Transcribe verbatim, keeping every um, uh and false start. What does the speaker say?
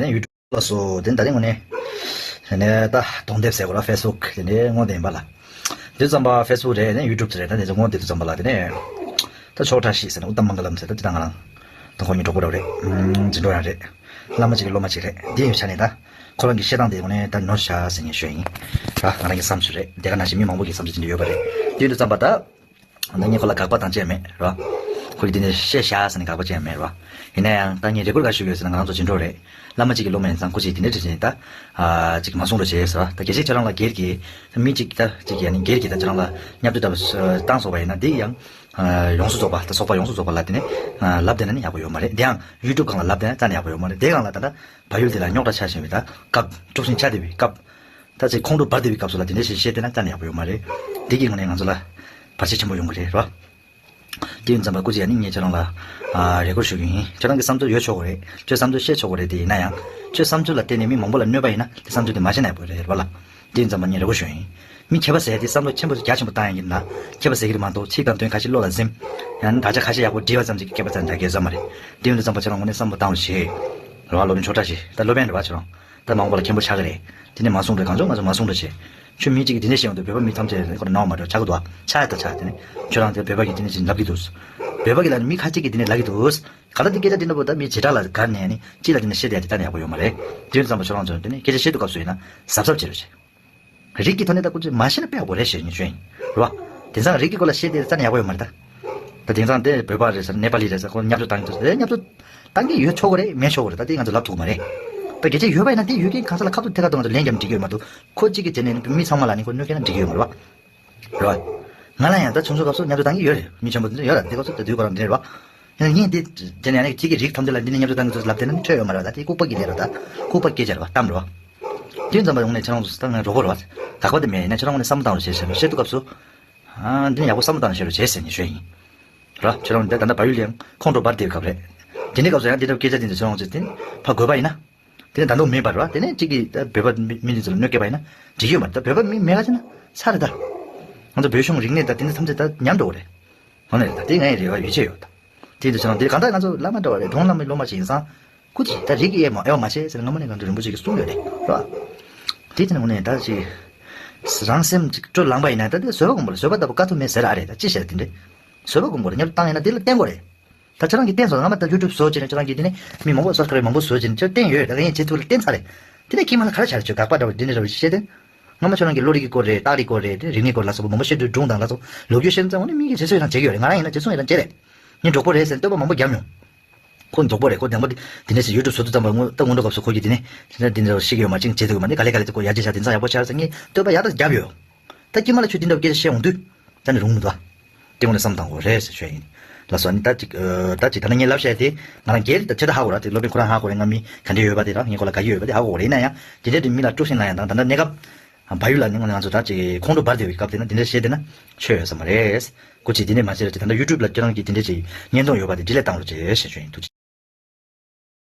ནས་ཡུ་ཊུབ་ལ་སོ་དེ་ནས་ད་རིང་ངོ་ནས་དེ་ནས་ད་གདོང་དེབ་ཟེར་གོ་ར་ཕེ་སི་བུག་དེ་ནས་ངོ་དེ་ཡིན་པ་ལ། དེ་ཙམ་པ་ཕེ་སི་བུག་རེད་ནས་ཡུ་ཊུབ་རེད་ད་དེ་ཚོ་ངོ་དེ་དུས་ཙམ་པ་ལ་དེ་ནས་ད་ཆོག་ཁྲ་ཤིག་ཟེར་ན་ཨུ་ཏམ་མང་ག་ལམ་ཟེར་ད་དེ་ད་ང་རང་ད་ཁོ་གཉིས་གྲོགས་པོ་ར་རེད། འཛིན་གྲོགས་ཡང་རེད། བླ་མ་གཅིག་གི་སློབ་མ་གཅིག་རེད། དེ་ཡོད་ཆ་ནས་ད་ཁོ་རང་གི་བཤད་སྟངས་དེ་ངོ་ནས་ད་ནོར་བྱ་ཟེར་ངས་ཞུ་ཡིན། ད་ང་རང་གི་བསམ་ཚུལ་རེད། དེ་ག་ནང་བཞིན་མི་མང་པོ་གི་བསམ་ཚུལ་དེ་འདྲ་ཡོད་པ་རེད། དེ་ཡོད་དུས་ཙམ་པ་ད། ད་ངས་ཁོ་ལ་དགག་པ་དང་བཅས་མེད་རོ། ཁོ་གིས་འདི་ནས་བཤད་བཞག་ཟེར་ནས་དགག་པ་བཅས་མེད་རོ། ཡིན་ན་ཡང་ད་ངས་རེ་སྐུལ་ག་ཞུ་ཡོད་ཟེར་ན་ང་རང་ཚོ་འཛིན་གྲོགས་རེད། བླ་མ་གཅིག་གི་སློབ་མ་ཡིན་ཙང་ཁོ་གཅིག་དེ་འདྲ་བྱེད་བཞིན་ད། ཨ་གཅིག་མ་གསུང་རོགས་བྱས་ཟེར་བ་ད་གལ་སྲིད་ཁྱེད་རང་ལ་སྒེར་གྱི་ད་མི་གཅིག་ད་གཅིག་ཡ་ནི་སྒེར་གྱི་ད་ཁྱེད་རང་ལ་བརྙས་བཅོས་ལྟ་བུ་བཏང་སོང་བ་ཡིན་ན་འདི་ཡང་ཡོངས་སུ་རྫོགས་པ་ད་ཚོགས་པ་ཡོངས་སུ་རྫོགས་པ་ལ་དེ་ནས་ལབ་བསྡད་ན་ནི་ཡག་པོ་ཡོད་མ་རེད། དེ་ཡང་ཡུ་ཊུབ་སྒང་ལ་ལབ་བསྡད་ན་རྩ་ནས་ཡག་པོ་ཡོད་མ་རེད། དེ་སྒང་ལ་ད་ལྟ་བལ་ཡུལ་དེ་ལ་རྙོག་དྲ་ཆགས་བཞིན་པའི་ད་སྐབས་དཀྲུག་ཤིང་ཆགས་བསྡད་པའི་སྐབས། ད་ཅིག་ཁོང་ཁྲོ་འབར་བསྡད་པའི་སྐབས་སུ་ལ་དེ་འདྲ་ཞིག་བཤད་བསྡད་ན་རྩ་ནས་ཡག་པོ་ཡོད་མ་རེད། དེ་གི་ངོས་ནས་ང་ཚོ་ལ་བར་ཆད་ཆེན་པོ་ཡོང་གི་རེད་རོ། དེ་ཡིན་ཙམ་པ་སྐུ་མཁྱེན་ཡ་ནི་ངས་ཁྱེད་རང་ལ་ཨ་རེ་སྐུལ་ཞུ་གི་ཡིན། ཁྱེད་རང་གི་བསམ་ཚུལ་ཡོད་ཆོག་གི་རེད། ཁྱོད་བསམ་ཚུལ་བཤད་ཆོག་གི་རེད། དེ་ཡིན་ན་ཡང་ཁྱོད་བསམ་ཚུལ་ལ་བརྟེན་ནས་མི་མང་པོ་ལ་གནོད་པ་ཡིན་ན་དེ་བསམ་ཚུལ་དེ་མ་བཤད་ན་ཡག་པོ་རེད་རོ་ལ། དེ་ཡིན་ཙམ་པ་ངས་རེ་སྐུལ་ཞུ་ཡིན། མི་མཁས་པ་ཟེར་ཡ་དེ་བསམ་བློ་ཆེན་པོ་རྒྱ་ཆེན་པོ་བཏང་ཡ་ཡིན་ན་མཁས་པ་ཟེར་གི་རེད་མ་གཏོགས་ཚིག་དང་དོན་ཁ་ཤས་བློ་ལ་ཟིན། ཡང་ན་དག་ཆ་ཁ་ཤས་ཡག་པོ་འདྲིས་པ་ཙམ་ཅིག་གི་མཁས་པ་ཙམ་འདྲ་གི་བཟོ་མ་རེད། དེ་ཡིན་དུས་ཙམ་པ་ཁྱེད་རང་ངོས་ནས་བསམ་བློ་བཏང་རོགས་བྱེད། རོ་བ་སློབ་དཔོན་ཆོས་གྲགས་ཤིག་ད་སློབ་དཔོན་རེད་བ་ཁྱེད་རང་། ད་མང་པོ་ལ་མཁན་པོ་ཆགས་ཀྱི་རེད། དེ་ནས་མ་གསུང་རོགས། གང་བྱུང་མ་གསུང་མ་གསུང་རོགས་བྱེད། ཁྱོད་མི་གཅིག་གིས་དེ་འདྲ་བཤད་ཡོང་དུས་བོད་པ་མི་ཐམས་ཅད་ཁོ་རང་ནང་མ་འགྲོ་ཆགས་ཀྱི་འདུག་ཨ། ཆགས་ཡ་ད་ཆགས་དེ་ནས་ཁྱོད་རང་དེ་བོད་པ་གིས་དེ་འདྲ་ཞིག་ལབ་ཀྱི་འདུག་བོད་པ་གིས་ལབ་ནས་མི་ཁ་ཅིག་གིས་དེ་འདྲ་ལབ་ཀྱི་འདུག་ག་ལ་དེ་སྐད་ཆ་དེ་འདྲ་པོ་ད་མི་བྱེ་བྲག་ལ་དགར་ནས་ནི་སྤྱི་ལ་དེ་འདྲ་བཤད་དེ་ཡ་དེ་ད་ནི་ཡག་པོ་ཡོད་མ་རེད། དེ་ཡིན་ཙམ་པ་ཁྱོད་རང་ཚོ་དེ་ནས་སྐད་ཆ་བཤད་དུས་སྐབས་སུ་ཡིན་ན་གཟབ་གཟབ་བྱེད་རོགས་བྱེད། རིགས་ཀྱི་ཐོག་ནས་ད་ཁོ་ཚོས་མ་ཤེས་ན་དཔེ་ཡག་པོ་རེད་ཞེས་ངས་ཞུ་ཡིན། རེད་བ། དེང་སང་རིགས་ཀྱི་སྐོར་ལ་བཤད་དེ་རྩ་ནས་ཡག་པོ་ཡོད་མ་རེད་ད། ད་དེང་སང་དེ་བོད་པ་རེད་ཟེར་ནེ་པ་ལི་རེད་ཟེར་ཁོ་བརྙས་བཅོས་བཏང་གི་འདུག་ཟེར། བརྙས་བཅོས་བཏང་གི་ཡོད་ཆོག་གི་རེད། མེད་ཆོག་གི་རེད། ད་དེ་ང་ཚོ་ལབ་ཐུབ་ཀྱི་མ་རེད། ད་གལ་ཆེ་ཡོད་པ་ཡིན་ན་དེ་ཡོད་མཁན་གང་ས་ལ་ཁ་ཐུག་ཐད་ཀར་དུ་ང་ཚོ་ལན་རྒྱབ་འགྲིག་གི་ཡོད་མ་གཏོགས་ཁོ་གཅིག་གི་དེ་ནས་མི་ཚང་མ་ལ་ནི་ཁོ་གནོད་སྐྱེལ་ན་འགྲིག་གི་ཡོད་མ་རེད་བ། རེད་བ། ང་ལ་ཡང་ད་ཆུང་ཆུང་སྐབས་སུ་བརྙས་བཅོས་བཏང་གི་ཡོད་རེད། མི་ཆེན་པོ་འདི་འདྲ་ཡོད་རེད། དེ་སྐབས་སུ་ད་དུས་ཁོ་རང་འདི་རེད་བ། ཡང་ངས་འདི་དེ་ནས་ཡང་ཅིག་གི་རིགས་ཐམས་ཅད་ལ་འདི་ནས་བརྙས་བཅོས་བཏང་གི་འདུག་ལབ་བསྡད་ན་ནི་འཕྲོད་ཡོད་མ་རེད་བ། ད་དེ་ལྐུགས་པ་གི་ལས་རེད་བ། ད་ལྐུགས་པ་སྐད་ཆ་རེད་བ། གཏམ་རེད་བ། དེ་ཙམ་པ་ཡོང་ནས་ཁྱེད་རང་ཚོ་ད་ང་རོགས་པ་རེད་བ། དགག་པ་དེ་མེད་ཡིན་ན་ཁྱེད་རང་ངོས་ནས་བསམ་བློ་བཏང་རོགས་བྱེད་ཟེར་ནས་བཤད་དུས་སྐབས་སུ། ཨ་འདི་ནས་ཡག་པོ་བསམ་བློ་བཏང་རོགས་བྱེད་རོགས་བྱེད་ཟེར་ནས་ཞུ་ཡ་ཡིན། ར་ཁྱེད་རང་ད་ལྟ་བལ་ཡུལ་ལ་ཡང་ཁོང་ཁྲོ་འབར་བསྡད་པའི་སྐབས་རེད། དེ་འདྲའི་སྐབས་སུ་ཡང་འདི་འདྲ་སྐད་ཆ་དེ་འདྲ་ཁྱེད་རང་ཚོས་དེ་ཕར་དགོས་པ་ཡིན་ན། དེ་ནས་ད་དུང་མེད་པར་བ་དེ་ནས་གཅིག་གིས་ད་བོད་པ་མི་མི་འདི་ཚོ་ལ་གནོད་སྐྱེལ་བ་ཡིན་ན་འགྲིག་གི་ཡོད་མ་རེད། ད་བོད་པ་མི་མེད་ག་ཅིག་ན་ཚར་རེད་ད། ང་ཚོ་བོད་གཞུང་རིག་གནས་ད་དེ་འདྲ་ཐམས་ཅད་ད་ཉམས་འགྲོ་གི་རེད། ཧོ་ནས་རེད་ད་དེ་ངའི་རེ་བ་ཡོད་ཆེ་ཡོད་ད། དེ་འདྲ་བྱུང་དེ་གང་ལྟར་ང་ཚོ་བླ་མ་འདྲ་བ་རེད། གྲོང་བླ་མའི་སློབ་མ་ཞིག་ཡིན་ཙང་། སྐུ་མཁྱེན་ད་རིགས་ཀྱི་དབྱེ་མ་དབྱེ་བ་མ་བྱེད་ཟེར་སྔ་མོ་ནས་ང་ཚོ་རིན་པོ་ཆེ་གིས་གསུངས་ཡོད་རེད་རོ། དེ་དེ་ནས་དངོས་གནས་ད་ཅིག་རང་སེམས་ཅིག་སྤྲོ་ལངས་པ་ཡིན་ན་ད་དེ་བཟོད་པ་སྒོམ་པ་རེད། བཟོད་པ་ལྟ་བུ་དཀའ་ཐུབ་མེད་ཟེར་ཨ་རེད། ད་ཅི་བྱས་དེ་འདྲས་བཟོད་པ་སྒོམ་དགོས་རེད། བརྙས་བཅོས་བཏང་ཡིན་ན་དེ་ལ་བསྟན་དགོས་རེད། ད་ཁྱེད་རང་གིས་བསྟན་སོང་། སྔ་མ་ད་ཡུ་ཊུབ་བཟོ་བྱས་ནས་ཁྱེད་རང་གིས་དེ་ནས་མི་མང་པོ་སབ་སི་ཀ་རེབ་མང་པོ་བཟོ་བྱས་ནས་ཁྱེད་བསྟན་ཡོད། ད་ག་ཡིན་བྱེད་ཐུབ་ལ་བསྟན་ཚར་རེད། དེ་ནས་ཁྱེད་མ་ལ་ག་རེ་བྱ་རེད། ཁྱོད་དགག་པ་འདྲ་བོ་འདི་འདྲ་འདྲ་བོ་བཤད་དེ། སྔ་མ་ཁྱོད་རང་གིས་བློ་རིག་གི་སྐོར་རེད། རྟགས་རིག་སྐོར་རེད། རིག་གནས་སྐོར་ལ་སོགས་པ་མང་པོ་བཤད་དུས་སྒྲུང་དང་ལ་སོགས་ལོ་རྒྱུས་བཤད་ཙང་འོ་ནི་མི་གིས་རྗེས་སུ་ཡི་རང་བྱེད་ཀྱི་ཡོད་རེད། ང་རང་ཡིན་ན་རྗེས་སུ་ཡི་རང་བྱེད་རེད། ངས་གྲོགས་པོ་རེད་ཟེར་ནས་བསྟོད་པ་མང་པོ་བརྒྱབ་མྱོང་། ཁོ་མགྱོགས་པོ་རེད། ཁོ་དེང་པོ་དེ་འདི་ནས་སུ་ཡུ་ཊུབ་བཟོ་དུས་ཙམ་པ་སྔོན་ད་སྔོན་འགྲོ་སྐབས་སུ་ཁོ་གིས་དེ་ནས་དེ་འདྲ་འདི་འདྲ་ཤེས་ཀྱི་ཡོད་མ་ཅིག་བྱེད་ཐུབ་ཀྱི་མ་འདི་ག་ལེ་ག་ལེ་དེ་ཁོ་ཡར་རྒྱས་བྱ་དེང་སང་ཡག་པོ་ཆགས་ཟེར་ངས་བསྟོད་པ་ཡག་ད་བརྒྱབ་ཡོད། ད་དཀྱིལ་མ་ལ་ཁྱོད་འདི་འདྲ་སྐད་ཆ་བཤད་འོང་དུས་ད་ནི་རུང་མི་འདུག་ཨ། དེ་ངོ་ནས་བསམ་བཏང་དགོས་རེད་ཟེར་ཞུ་ཡ་ཡིན། ལགས་སོ། ཨ་ནི་ད་ཅིག་ཨ་ད་ཅིག་ད་ནི་ངས་ལབ་བཤད་དེ་ང་རང་སྒེར་ད་ཆེ་ད་ཧ་གོ་ར། དེ་སློབ་དཔོན་ཁོ་རང་ཧ་གོ་རེད། ང་མི་ག་འདྲ་ཡོད་པ་དེ་རང་ངས་ཁོ་ལ་དགའ་གི་ཡོད་པ་དེ་ཧ་གོ་གོ་རེད། ཡིན་ན་ཡང་དེ་འདྲ་དེ་མི་ལ་དཀྲུག་ཤིང་ལ་ཡང་དང་ད་ལྟ་གནས་སྐབས་བལ་ཡུལ་ལ་ནི་ང་ཚོ་ད་ཅིག་ཁོང་ཁྲོ་འབར་བསྡད་པའི་སྐབས་དེ་ན་དེ་འདྲ་བཤད་དེ་ན་ཆོས་ཡོད་ས་མ་རེད། སྐུ་མཁྱེན་དེ་འདྲ་མ་བྱེད་རོགས་བྱེད། ད་ལྟ་ཡུ་ཊུབ་ལ་ཁྱེད་རང་གིས་དེ་འདྲ་ཅིག་བརྙན་ཐུང་ཡོད་པ་དེ་ཌི་ལིཊ་བཏང་རོགས་བྱེད་ཞེས་ཞུ་ཡིན། ཐུགས་རྗེ་ཆེ།